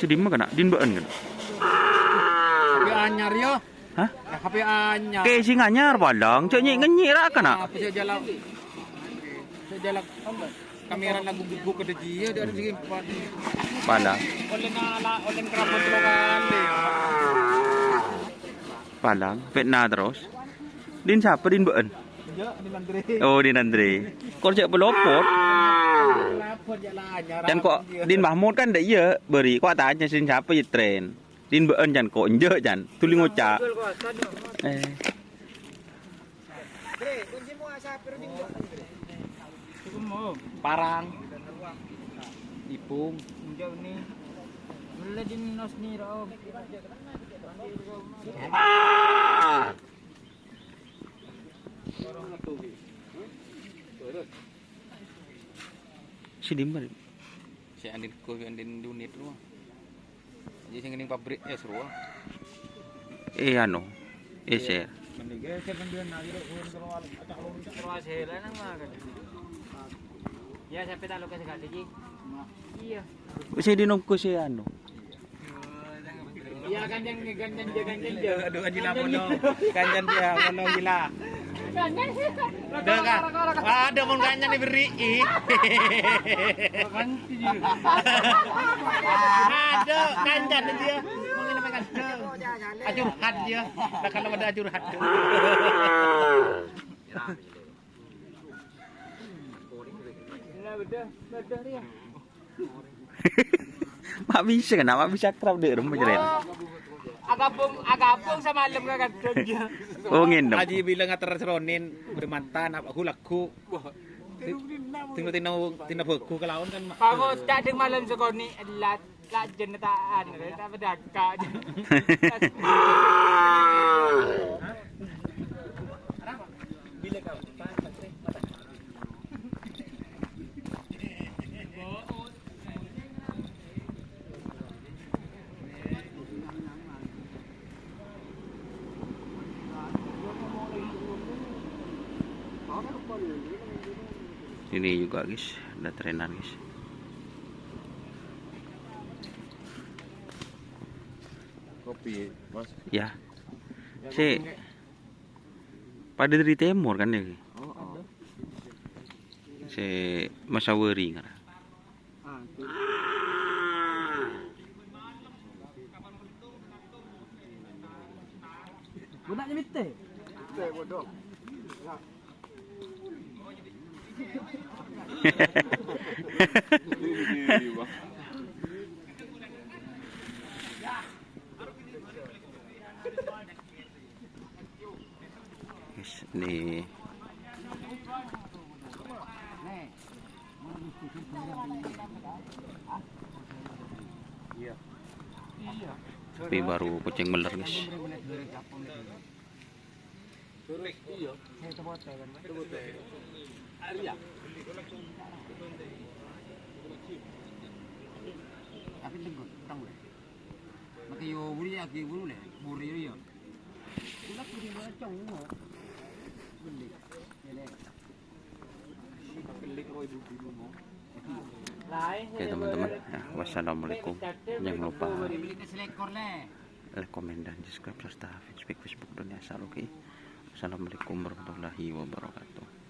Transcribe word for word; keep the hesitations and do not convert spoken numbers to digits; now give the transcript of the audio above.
Dimma kana'? Din bâ'ân kana'? H P anyar, ya. Hah? H P anyar. Casing anyar, palang. Cè' nyè'-ngènyè' ra kana'. Apa sih jalan? Sè jalan. Kamera lagu gubuk ada dia, ada di simpan. Palang. Oleh nala, oleh kerabot lo kali. Palang, fitnah terus. Din sapa, din bâ'ân? Enjâ', din Andre. Oh, din Andre. Kor cè' pelopot. Lapor ya lah, nyarang. Dan kok dia. Din Mahmud kan ndak iya, bâri'. Kok tanya sin sapa ya tren. Din bâ'ân can kok enjâ' can. Tuli ngoca'. Eh. Parang. Ipung. Enjâ' ni. Mella din nos ni, Rom. Sè dimma, Dik? Sè andin ko, andin unit rowa. Jadi sing ning pabrik es rowa. Eh, anu, eser. Mending geser sampeyan, nah, gitu. Terus hasilnya nang mana? Ya, sampai tak lukis sekali, Ji. Iya. Sè dinongko sè anu. Iya, ganjang, ganjang, ganjang, ganjang. Aduh, Haji Lamono. Ganjang dia, mono gila. Ganjang. Dah, Kak. Ada pun ganjang diberi. Ada ganjang dia. Mungkin apa kan? Ajurhat dia. Lah, kalau ada ajurhat. Nah, bedah, bedah dia. Ma' bisa kan, ma' bisa akrab dek rumah jalan. Agabung, agabung samalem ka kadhung ya. Oh, ngendem. Haji bilang ngater seronin, bermantan, apa, aku lagu. Tinggal tina, tina bagu kelawan kan, Mak. Aku tak deng malam sekoni, elat, lajen tak anu, tak bedaka. Bila kau, Ini juga, guys, ada trenan, guys. Kopi, Mas. Ya. Si pada dari timur kan ya? Oh, oh. Si Masawari kan. Ah, itu. Guna nyemite. Itu bodoh. Guys, ini. Tapi baru kucing meler, guys. Tapi tengok, utang boleh. Maka yo buri ya, ki buru le, buri yo. Kula buri macam no. Beli. Ya, le. Beli karo ibu-ibu no. Oke, teman-teman. Ya, wassalamualaikum. Jangan lupa like, komen, dan subscribe serta fanspage Facebook Dunia Saluki. Wassalamualaikum warahmatullahi wabarakatuh.